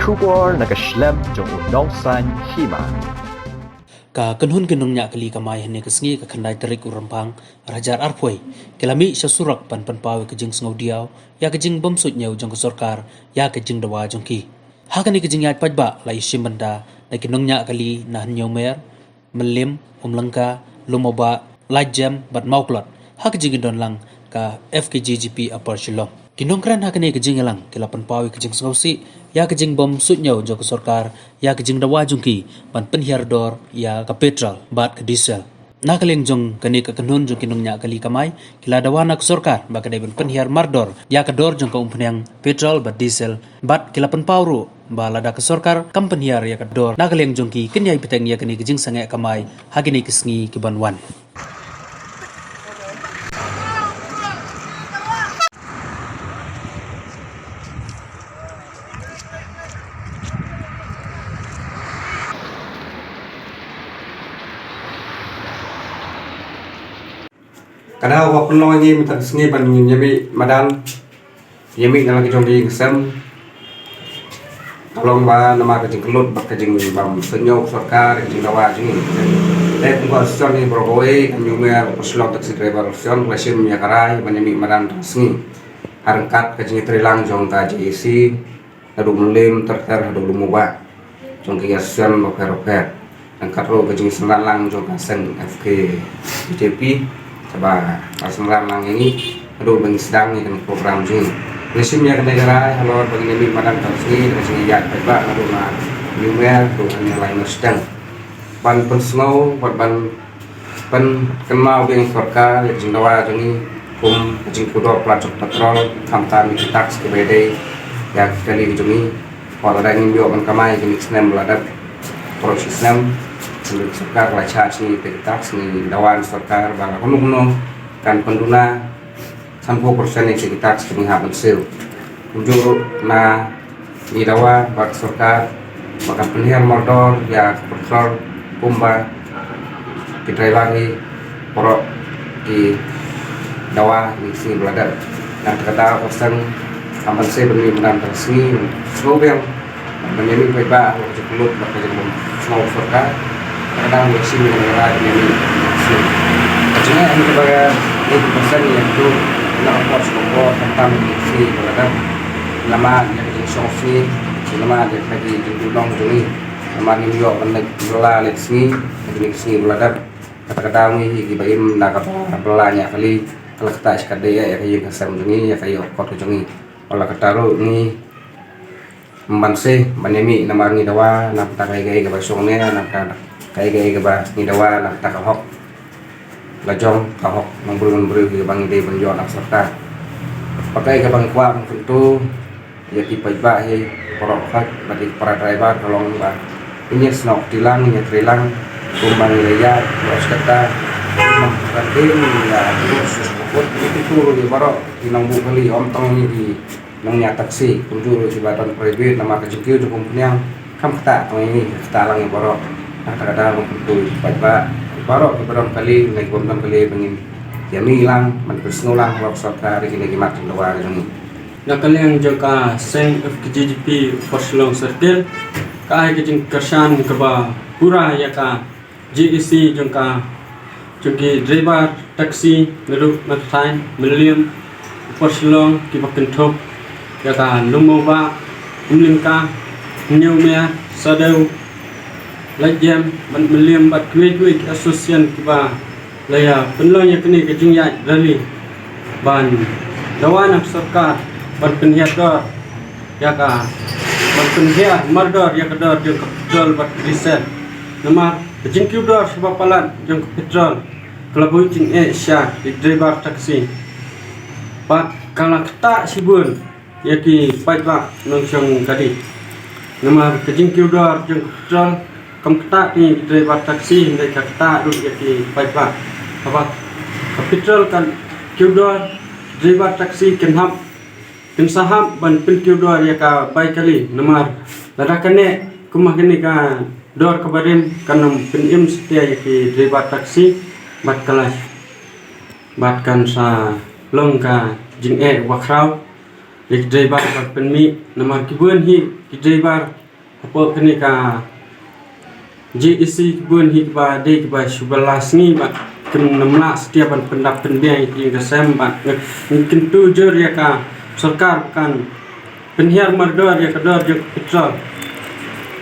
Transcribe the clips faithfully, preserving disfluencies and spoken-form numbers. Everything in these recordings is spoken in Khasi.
Khubor na ka shlem jong u nongsan hima. Ka kynhun ki nongñiah kali kamai hynne ka sngi ka khyndai tarik u Rymphang arhajar arphew ki la mih sha surok ban pynpaw ïa ka jingsngewdiaw ïa ka jingbymsuidñiew jong ka sorkar ïa ka jingdawa jong ki. Ha kane ka jingïaid paidbah la ïashim bynta da ki nongñiah kali na Hynñiewmer, Mylliem, Umlyngka, Lumobah, Laitjem bad Mawklot ha ka jingdon lang ka F K J G P Upper Shillong. Ki nongkren ha kane ka jingïalang ki la pynpaw ïa ka jingsngewsih ïa ka jingbymsuidñiew jong ka sorkar ïa ka jingdawa jong ki ban pynhiar dor ïa ka petrol bad ka diesel. Na ka liang jong kane ka kynhun jong ki nongñiah kali kamai ki la dawa na ka sorkar ba ka dei ban pynhiar mardor ïa ka dor jong ka umphniang petrol bad diesel bad ki la pynpaw ruh ba lada ka sorkar kam pynhiar ïa ka dor na ka liang jong ki kin ïai bteng ïa kane ka jingsangeh kamai ha kine ki sngi ki ban wan. Ka daw ba pynlong ïa ngi mynta ka sngi ban ngin ïa mih madan, ïa mih na la ka jong ka ïing ka sem. Ka long ba namar ka jingkyllut bad ka jingbymsuidñiew sorkar, ka jingdawa jong ngi. Te kum ka association hi baroh kawei, ka Hynñiewmer Upper Shillong Taxi Driver Association, ka la shim ïa ka rai ban ïa mih madan mynta ka sngi ha ryngkat ka jingïatreilang jong ka J A C, naduh Mylliem ter ter haduh Lumobah, jong ki association bapher bapher. Ryngkat ruh ka jingsynran lang jong ka seng F K J P, kaba la synran lang ïa ngi haduh ba ngi sdang ïa kane ka program jong ngi. Ngi shim ïa kane ka rai halor ba ngin ïa mih madan mynta ka sngi da ka jingïaid paidbah naduh na Hynñiewmer haduh hangne ha Laitmynshteng ban pynsngew bad ban pynkynmaw biang ïa ka sorkar ïa ka jingdawa jong ngi kum ka jingkiew dor palat jong ka petrol, khamtam ïa ki tax kiba ïadei ïa ki kali ka jong ngi. Wat lada ngim ïoh ban kamai kine ki snem ba la dep, baroh shi snem, ka sorkar ka la charge ngi ïa ki tax, ngi dawa na ka sorkar ba la kumno kumno kan pynduna sanphew percent ïa ki tax ba ngi hap ban siew. Kumjuh ruh na ngi dawa bad ka sorkar ba kan pynhiar mardor ïa ka petrol kumba ki driver hi baroh ki dawa ha kine ki sngi ba la dep. Nangta ka daw ka seng kam ban siew ban mih madan mynta ka sngi, sngewbiang ban ïa mih paidbah halor ka jingkyllut bad ka jingbymsngew sorkar. Ka dang ïa shim ïa ka rai ban ïa mih. Ka jingeh kaba eighty percent ïa ka na ka por sha ka por khamtam ïa ki sngi ba la dep. Namar ïa ka jingsngewsih, namar ïa ka jingduh nong jong ngi. Namar ngim ïoh ban leit bylla leit sngi ha kine ki sngi ba la dep. Kata ka daw ngi hi kiba im na kata ka bylla ñiah kali, ka la ktah shi katdei ïa ka ïing ka sem jong ngi, ïa ka ïoh kot ka jong ngi. Wat la katta ruh ngi ym banse ban ïa mih namar ngi dawa na ka bynta kaei kaei kaba shong ne, na ka bynta kaei kaei kaba ngi dawa na ka bynta ka hok la jong, ka hok nongbriew nongbriew kaba ngi dei ban ïoh na ka sorkar. Bad kaei kaba ngi kwah ban kyntu ïa ki paidbah hi baroh khoit bad ïa ki para driver ka long ba ngin ïa snoh kti lang, ngin ïa trei lang kumba ngi la ïaid, baroh shi katta. Ngim pat dei ngi ïa kut ïa kut ïa kut ïa baroh ki nongbuh kali, ym tang ngi ki nongñiah taxi, kumjuh ruh kiba don private, namar ka jingkiew jong ka umphniang kam ktah tang ïa ngi, ka ktah lang ïa baroh. Nangta ka daw ban kyntu ïa ki paidbah baroh kiba don kali ne kibym don kali ba ngin ïa mih lang ban pynsngew lang halor ka sorkar ïa kine ki mat jingdawa ka jong ngi. Na ka liang jong ka seng F K J G P Upper Shillong Circle, ka ai ka jingkyrshan kaba pura ïa ka J A C jong ka, jong ki driver taxi naduh na ka thaiñ Mylliem, Upper Shillong, kiba kynthup ïa ka Lumobah, Umlyngka, Hynñiewmer, Sadew, Laitjem bad Mylliem bad kiwei kiwei ki association kiba la ïa pynlong ïa kane ka jingïaid rally ban dawa na ka sorkar ban pynhiar dor ïa ka, ban pynhiar mardor ïa ka dor jong ka petrol bad diesel. Namar ka jingkiew dor shibun palat jong ka petrol ka la buh jingeh sha ki driver taxi bad ka la ktah shibun ïa ki paidbah nongshong kali. Namar ka jingkiew dor jong ka petrol kam ktah ïa ki driver taxi, hynrei ka ktah ruh ïa ki paidbah. Haba ka petrol kan kiew dor, driver taxi kin hap, kin sa hap ban pynkiew dor ïa ka bai kali. Namar lada kane kumba kane ka dor kaba rim kan ym pynim satia ïa ki driver taxi bad ka la, bad kan sa long ka jingeh ba khraw. Ïa ki driver ban pynmih namar ki bun hi ki driver hapoh kane ka J A C ki bun hi kiba dei kiba shu ba la sngi ba kim nym lah satia ban pyndap pynbiang ïa ki ïing ka sem bad ngi kyntu jur ïa ka sorkar ba kan pynhiar mardor ïa ka dor jong ka petrol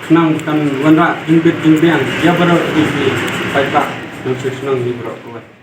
khnang ba kan wanrah jingbit jingbiang ïa baroh ki paidbah nongshong shnong hi baroh kawei.